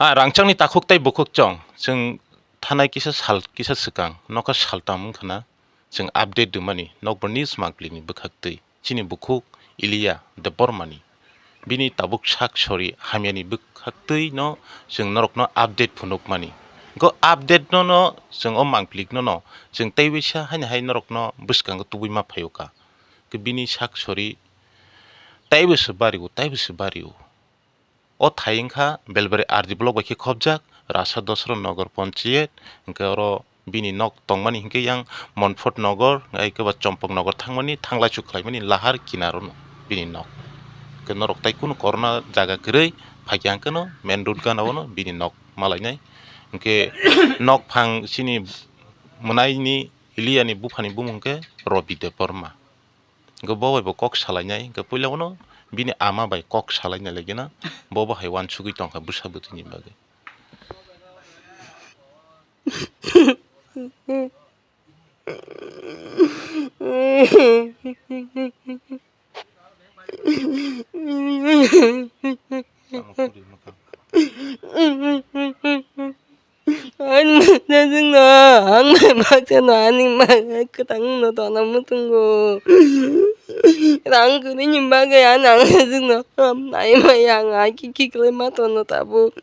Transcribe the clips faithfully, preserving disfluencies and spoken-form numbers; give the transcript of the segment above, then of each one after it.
A rangchakni takhuk tei bukhuk chwng, chwng thanai kisa sal kisa swkang, nokha saltam wngkha na chwng update rwmani nokbar news mangpili ni bwkhak twi. Chini bukhuk Iliya Debbarmani bini tabuk sak sori hamyani bwkhak twi no chwng norokno update phunukmani. Go update no no chwng o mangpili no no chwng teiwisa haini hai norokno bwskango tubui ma phaio ka. Ke bini sak sori taibo se bario, taibo se bario. O thai wngkha Belbari R D block bai khe khopjak, Rasa Dosra Nagar Panchayat, hwnkhe oro bini nok tongmani hwnkhe yang Montfort Nagar, hai khe ba Chompok Nagar thangmani, thanglaichuk khlaimani lahar kinaro no bini nok. Hwnkhe norok tai kunu korona jaga kwrwi phaikha hwnkhe no main road gana o no bini nok malainai. Hwnkhe nok phang chini mwnaini Iliyani buphani bumung khe Robi Debbarma. Hwnkhe bo bai bo kok salainai, hwnkhe puila bono bini ama bai kok salaina lagina bo bo hai uansugui tongkha bwsa bwtwini bagwi. Ani masa chwngno ang bai baksa no ani maya kwtang no tongna muchungo. Rang kwrwini bagwi ani ang chwngno nai maya ang ai kiki kwlai ma tongno tabuk.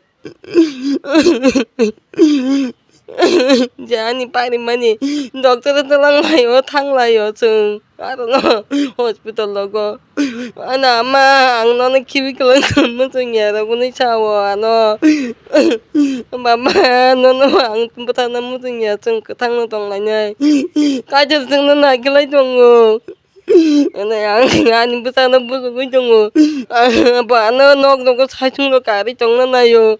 Je ani parimani doctor twlang laio thang laio chwng. Arono hospital logo. Ano ama ang nono khibi kwlwng muchung ya rok hwnwi sao ano. Mama nono ang bwthakna muchung ya chwng kwthangno tong lainai. Kaitor chwngno naikolai tongo. Ano ang ani bwthakno bujugwi tongo. Bo ano nok nogo saichung rok karwi tongna naio.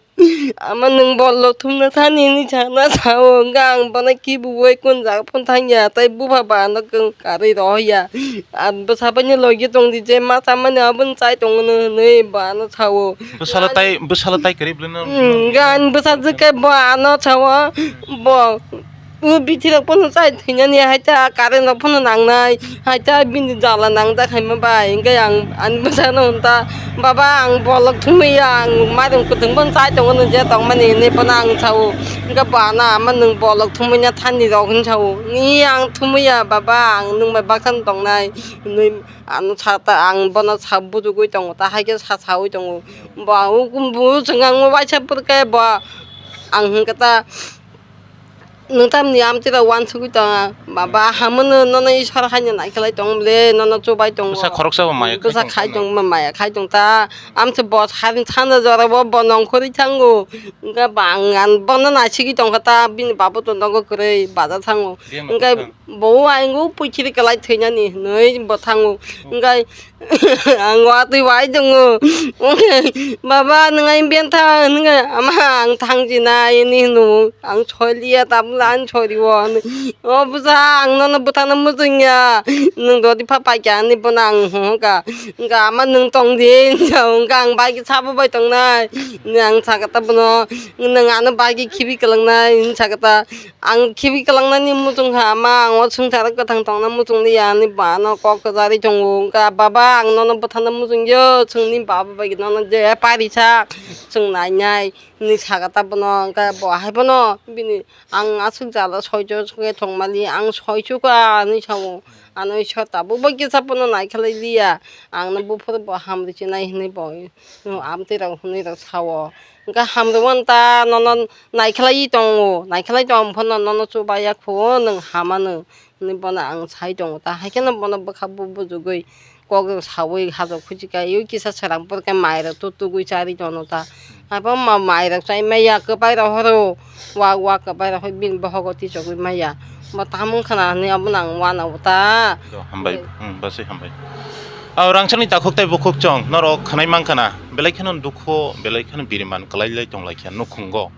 Ama nwng bollo thumna thani hinwi sana sao, hwnkhe ang bono kibuwi kun jaga phano thangya, tei bupha ba ano kwng karwi rohorya. Ang bwsa bai no logi tongdi je ma chamani abono chai tongo hwnwi bo ano sao. Bwsalo tai, bwsalo tai kwrwi bwlwino. Hmm, hwnkhe ani bwsajwk khe bo ano sao, bo. O bithi rok phano chai thwinani, hai ta current rok phano nangnai, hai ta bini jala nangjak hai ma bai. Hwnkhe ang ani bwsano hwn ta, "Baba, ang bolok thumwi ya, ang mairum kwthwng phano chai tongo, nwng je tongmani," hinwi phano ang sao. Hwnkhe bo ano, "Ama nwng bolok thumwi na thani rok," hinwi sao. "Ni ang thumwi ya baba, ang nwng bai baksa no tongnai," hinwi ano sa ta, ang bono sa bujugwi tongo ta, hai khe sa saui tongo. Bo, bo chwng ang waisa pore khe bo, ang hwnkhe ta, Nwng tamni amtwi rok uansugwi tongo, baba, hamono nono Iswar haino naikhlai tong le, nono chubai tongo. Bwsa khoroksa bo maya khai tong khai tong, maya khai tong ta. Amtwi bo sari sana jora bo, bo nongkhorwi thango. Wngkha bang ang bono naisigwi tongkha ta, bini babo to nogo kwrwi baja thango. Wngkha bo aingo puikhiri kwlai thwinani hinwi bo thango. Wngkha Ang watwi bai tongo. Baba, nwng ani bentha hwnwi, ama, ang thang jinai, hinwi hwno. Ang soi liya, tabuk le ani sori o, hinwi. O bwsa, ang nono bwthakna muchung ya. Nwng dodi pha paikha, hinwi bono ang hwn kha. Wngkha ama nwng tong di, hinwi sa o. Wngkha ang bai khe sabo bai tongnai. Hinwi ang sakha ta bono, nwng ano bai khe khibi kwlangnai, hinwi sakha ta. Ang khibi kwlangnani muchung kha, ama, ang o swngcharo kwthang tongna muchung liya, ani ba ano kok kwcharwi tongo. Wngkha, baba, ang nono bwthana muchung yo, chwngni baba bai nono je pari sak, chwng nainai, hinwi sakha ta bono. Wngkha, bo hai bono bini, ang aswk jala soicho khe tongmani, ang soichukha, hinwi sao. Ano Iswar tabuk bai kisa bono naikhlai liya, ang no buphuru bo hamri chinai hinwi bo, amtwi rok hwnwi rok sao. Wngkha hamrwmani ta nono naikhlaiwi tongo, naikhlai tong phano nono chubaiya kho, nwng hamano hinwi bono ang sai tongo. Ta hai kheno bono bwkha bu-, bujugwi kok saui hajok phuchi kaiwi kisa swrang porkhe mairok tutugwi charwi tono ta. Abo ma-, mairok chai maya kwbai rohoro, wa wa kwbai rohor bini bohogo tisogwi maya. Bo tamo wngkha na hinwi abono ang uanao ta. Do, hambai. Hmm, basi hambai. Aw rangchakni takhuk tei bukhuk chwng norok khwnai mankha na, belai kheno dukhu, belai kheno biriman kwlai lai tong lai kha nukhungo.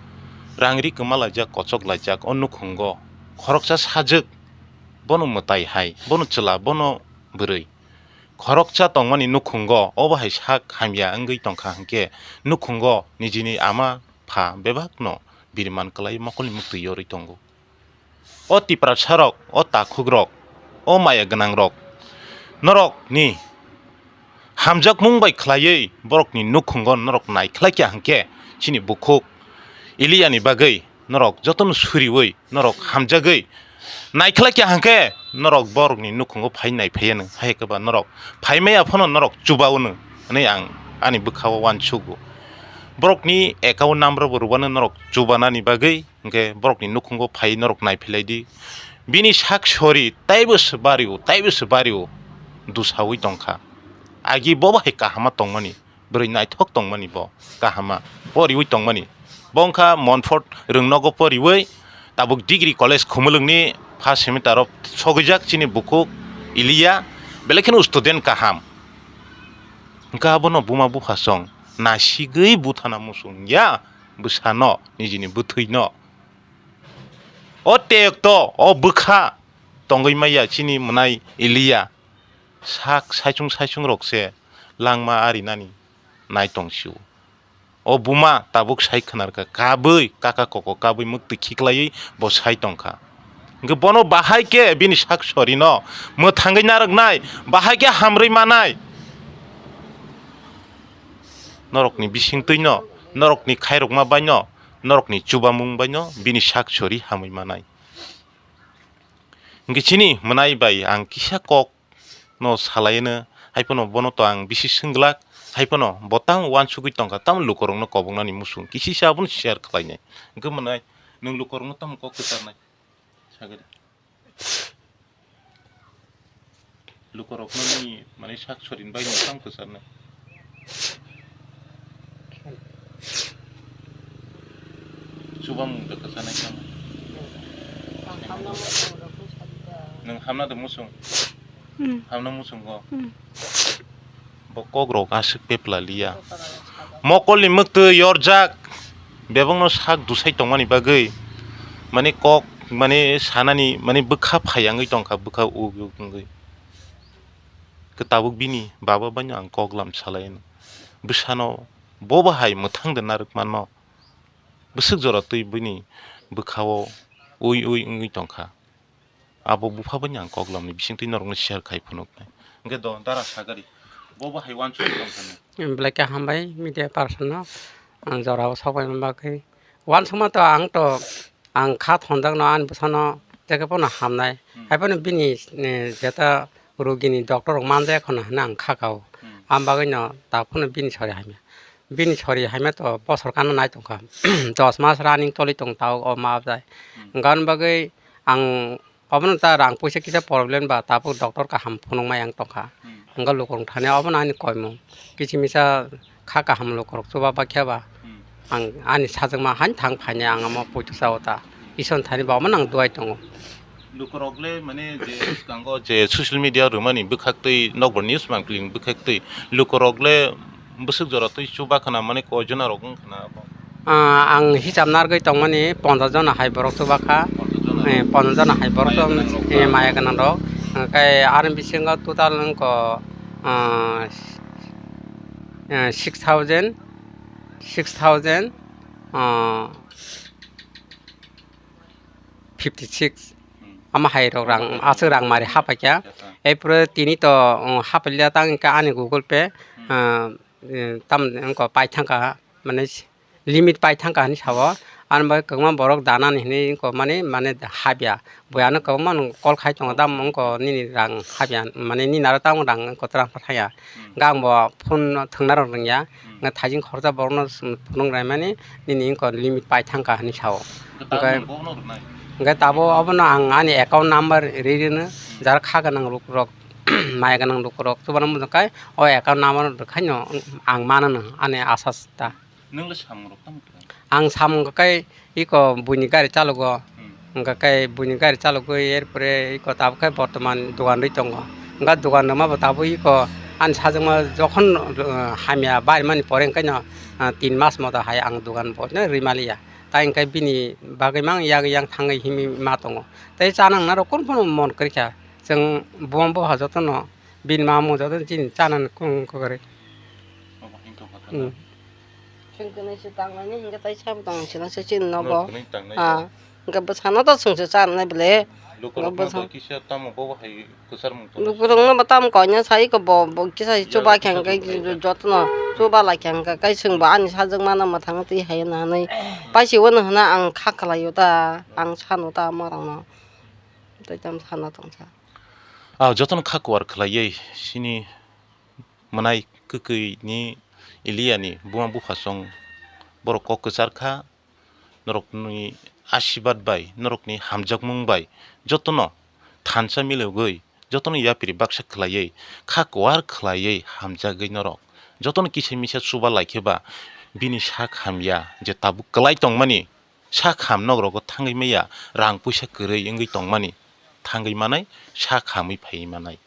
Rang ri kwma laijak, kochok laijak o nukhungo. Khoroksa sajwk, bono mwtai hai, bono chwla, bono bwrwi. Khoroksa tongmani nukhungo, obo hai sak hamya wngwi tongkha hinkhe nukhungo nijini ama pha bebakno biriman kwlai mokolni muktwi yorwi tongo. O Tiprasarok, o takhukrok, o maya gwnangrok, norokni hamjakmung bai khlaiwi borokni nukhungo norok naikhlai kha hinkhe chini bukhuk Eliani bagwi norok jotono suriwi norok hamjagwi naikhlai kha hwnkhe norok borokni nukhungo phai naiphaiya nwng, hai khe ba norok phaimaya phano norok chubao nwng hwnwi ang ani bwkhao uansugo. Borokni account number bo rwbano norok chubanani bagwi, hwnkhe borokni nukhungo phai norok naiphilaidi. Bini sak sori taibo se bario, taibo se bario, dusawi tongkha. Agi bo bahai kahama tongmani, bwrwi naithok tongmani bo kahama, poriwi tongmani. Bo wngkha Montfort Rwngnogo poriwi tabuk degree college Khumulwngni first semester o sogwijak chini bukhuk Eliya, belai kheno student kaham. Hwnkhe abono buma buphasong nasigwi buthana muchung ya bwsano nijini bwthwino. O teyokto, o bwkha tongwi maya chini mwnai Eliya. Sak saichung saichung rok se langma arinani nai tong sio. O buma tabuk sai khwnarkha, kabui kaka koko kabui mwktwi khiklaiwi bo sai tongkha. Hwnkhe bono bahai khe bini sak sorino mwthangwi narwknai, bahai khe hamrwi manai. Norokni bisingtwino, norokni khairokma baino, norokni chubamung baino bini sak sori hamwi manai. Hwnkhe chini mwnai bai ang kisa kok no salaino, hai phano bono to ang bisi swngglak, hai phano bo tamo uansugwi tongkha, tamo lukurokno koboknani muchung kisisa abono share khlainai. Hwnkhe mwnai nwng lukurokno tamo kok kwcharnai? Sagwi da. Lukurokno nini, mane, sak sorini bagwi nwng tamo kwcharnai? Chubamung da kwcharnai tamo? Nwng hamna da muchung? Hmm. Hamna muchungo? Hmm. Bo kokrok aswk pepla liya. Mokolni mwktwi yorjak, bebakno sak dusai tongmani bagwi, mane, kok, mane, sanani, mane, bwkha phai wngwi tongkha, bwkha uk uk wngwi. Khe tabuk bini baba baino ang kok lam salaino. Bwsano bo bahai mwthang de narwk mano. Bwswk jora twi bini bwkhao ui ui wngwi tongkha. Abo bupha bai ang kok lamni bisingtwi norokno share khai phunuknai. Hwnkhe do dara sagari bo bo hai uansuk tongthani. Belai khe hambai media person no, ang jorao sok bai bagwi. Uansukma to ang to ang kha thonjakno ani bwsano teke pono hamnai. Hmm. Hai phano bini, eh, jeta rugini doctor rok manjak khwna hwnwi ang kha kao. Hmm. Am bagwino ta phano bini sori hamya. Bini sori hamya to bosor kano nai tongkha. Dos mas running toli tong tao o ma bwsai. Hmm. Hwnkhe ani bagwi ang obono ta rang puisa kisa problem ba tabuk doctor kaham phunukma yang tongkha. Hmm. Hwnkhe lukurok thani obono ani koimung. Kisa misa kha kaham lukurok chuba bakya ba. Hmm. Ang ani sajwkma hain thang phainai ang omo poito sao ta. Isor thani ba omono ang duai tongo. Lukurok le mane je swkango je social media rwmani bwkhaktwi nokbar news mangpili bwkhaktwi lukurok le bwswk jora twi chuba khwna mane koi jona rok wng khwna abo? Ah, ang hisab narwgwi tongmani ponchas jona hai borok chuba kha. Ponchas jona? Eh, ponchas jona hai borok maya gwnang rok, eh, maya gwnang rok. Hwnkhe ani bisingo total wngkha, ah, eh, six thousand, six thousand, ah, fifty six. Hmm. Ama hai rok rang, aswk rang mari hapaikha. Acha. Erpore tini to, um, hapailia tang khe ani Google Pay, hmm, ah, eh, tam wngkha pai thangkha, mane limit pai thangkha hinwi sao. Ani bagwi kwbangma borok danani hinwi wngkha mane, mane habya. Buya ano kwbangma nwng call khai tongo, tamo wngkha nini rang habya, mane nini aro tamo rang wngkha transfer haya. Hmm. Hwnkhe ang bo phone thwngna rok rwngya. Hmm. Hwnkhe thaijing khoroksa borokno phunuk naimani nini wngkha limit pai thangkha hinwi sao. Hwnkhe tabuk hwnkhe nwng bono rwnai? Hwnkhe tabuk obono ang ani account number ri rino, hmm, jar kha gwnang lukurok, maya gwnang lukurok chubana muchung khai o account number rwkhaino ang mano ani asa ta. Nwng le samung rok tamo khlai? Ang samung khe iko buini gari chalogo. Hmm. Hwnkhe khe buini gari chalogwi, erpore iko tabuk khe bortoman dogan rwi tongo. Hwnkhe dogan rwma bo tabuk iko ani sajwkma jokhon, uh, hamya barimani pore hwnkhe no, uh, tin mas moto hai ang dogan bo no rwi maliya. Tai hwnkhe bini bagwi mang yak yang thangwi himwi ma tongo. Tei chana wngnarok kunu phano mon kwrwi kha. Chwng buma bupha jotono bini mamung jotono chini chanani kung kwrwi. Obo hwnkhe kotha. Hmm. Chwng kwnwi se tangnani hwnkhe tai sabo tong sila se chini nogo. Norok kwnwi tangnai. Ah. Hwnkhe bwsano to chwngse chanai bwle. Lukurokno Bwsa- bo kisa tamo bobo hai kwcharmung tong. Lukurokno bo tamo koina sai ko bo, bo kisa chuba khe hwnkhe jotono chuba lai khe hwnkhe kai chwngbo ani sajwk mano mwthang twi hai hwnwi paisi uano hwna ang kha khlaio ta, ang sano ta morokno. Tei tamo sana tongsa. Ah, jotono kha kuar khlaiwi sini mwnai kwkwi ni Eliani buma buphasong borok kok kwchar kha. Norokni asibad bai, norokni hamjakmung bai jotono thansa milogwi, jotono yapri baksa khlaiwi, kha kuar khlaiwi hamjagwi norok jotono kisa misa chuba lai khe ba bini sak hamya je tabuk kwlai tongmani, sak ham nok rogo thangwi maya, rang puisa kwrwi wngwi tongmani, thangwi manai, sak hamwi phaiwi manai.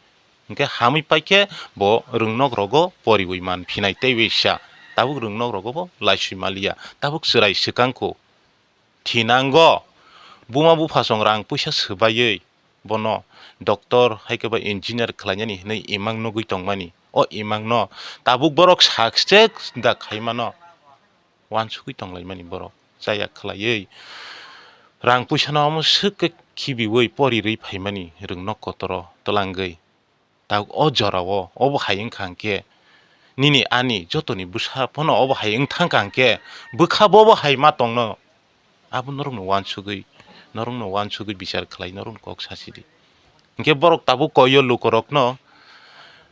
Hwnkhe hamwi paikhe bo rwngnok rogo poriwi man phinai tei uisa. Tabuk rwngnok rogo bo laiswi maliya. Tabuk chwrai swkang kho. Thinango buma buphasong rang puisa swbaiwi bono doctor hai khe ba engineer khlainani hinwi imang nugwi tongmani. O imangno tabuk borok success da khaimano. Uansugwi tonglaimani borok chaya khlaiwi rang puisano omo swk khe khibiwi porirwi phaimani rwngnok kotoro twlangwi. Tabuk o jorao obo hai wngkha hwnkhe nini ani jotoni bwsa phano obo hai wngthang kha hwnkhe bwkha bobo hai ma tongno. Abo norokno uansugwi, norokno uansugwi bichar khlai norokno kok sasidi. Hwnkhe borok tabuk koio lukurokno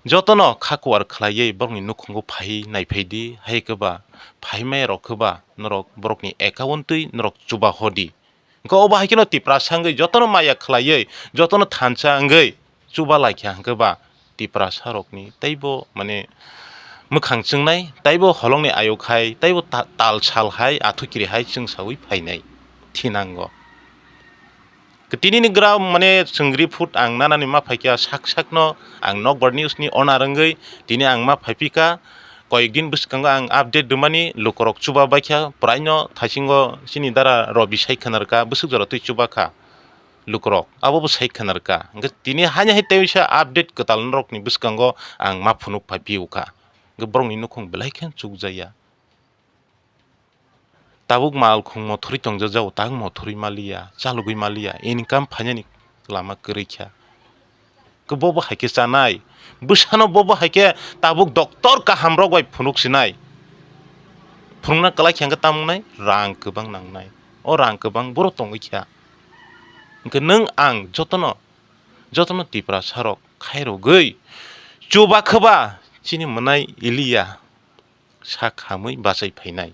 jotono kha kuar khlaiwi borokni nukhungo phai naiphai di, hai khe ba phaimai rok khe ba norok borokni account twi norok chuba hodi. Hwnkhe obo hai kheno Tiprasa wngwi jotono maya khlaiwi, jotono thansa wngwi chuba lai kha hwnkhe ba Tiprasa rokni teibo mane mwkhang chwngnai, teibo holongni ayuk hai, teibo ta-, tal sal hai, athukiri hai chwngsawi phainai thinango. Tini ni gram mane chwng report ang nanani ma phaikha sak sakno ang Nokbar News ni owner wngwi tini ang ma phaipikha. Koyek din bwskango ang update rwmani lukurok chuba baikha, praino thaisingo chini dara Robi sai khwnarkha, bwswk jora twi chuba kha lukurok, abo bo sai khwnarkha. Hwnkhe tini haino hai teisa update kwtal norokni bwskango ang ma phunuk phai phiyokha. Hwnkhe borokni nukhung belai khe chukjaya. Tabuk malkhung mothorwi tongjajago, tabuk mothorwi maliya, chalogwi maliya, income phainani lama kwrwi kha. Khe bobo hai khe chanai, bwsano bobo hai khe tabuk doctor kaham rok bai phunuk sinai. Phunukna kwlai khe hwnkhe tamo wngnai, rang kwbang nangnai. O rang kwbang boro tongwi kha. Hwnkhe nwng ang jotono, jotono Tiprasa rok khairogwi chuba khe ba chini mwnai Eliya sak hamwi bachai phainai.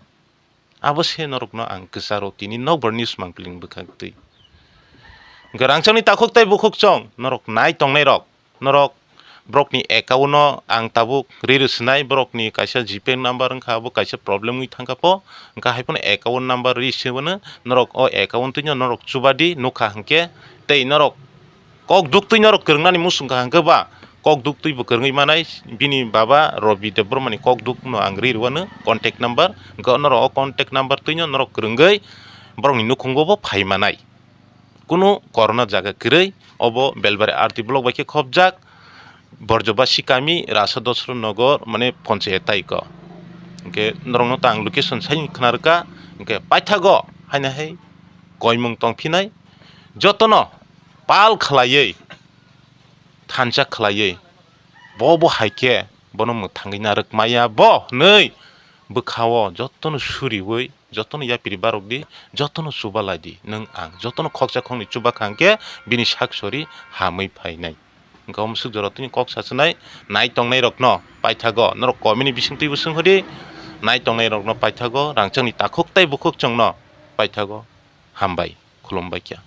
Abo se norokno ang kwcharo tini Nokbar News mangpili bwkhaktwi. Hwnkhe rangchakni takhuk tei bukhuk chwng norok nai tongnai rok, norok borokni account no ang tabuk ri rw swnai, borokni kaisa GPay number wngkha, abo kaisa problem wngwi thangkha pho, hwnkhe hai phano account number ri se hwno norok o account twino norok chuba di nukha hwnkhe tei norok kok duktwi norok kwrwngnani muchung kha hwnkhe ba kok duktwi bo kwrwngwi manai bini baba Robi Debbarmani kok dukno ang ri rwano contact number, hwnkhe norok o contact number twino norok kwrwngwi borokni nukhungo bo phai manai. Kunu korona jaga kwrwi, obo Belbari R D block bai khe khopjak, Borjobasi kami, Rasa Dosro Nogor, mane ponchayat taiko. Hwnkhe norokno ta ang location sai khna rwkha, hwnkhe paithago haino hai koimung tongphinai, jotono pal khlaiwi, thansa khlaiwi, bo bo hai khe bono mwthangwi narwk maya bo hwnwi bwkhao jotono suriwi, jotono yapri barok di, jotono chuba lai di, nwng ang jotono khoksa khoknwi chuba kha hwnkhe bini sak sori hamwi phainai. Hwnkhe omo swk jora tini kok sachinai, nai tongnai rokno paithago norok comment ni bisingtwi bo swng hodi, nai tongnai rokno paithago, rangchakni takhuk tei bukhuk chwngno paithago, hambai, khulumbai kha.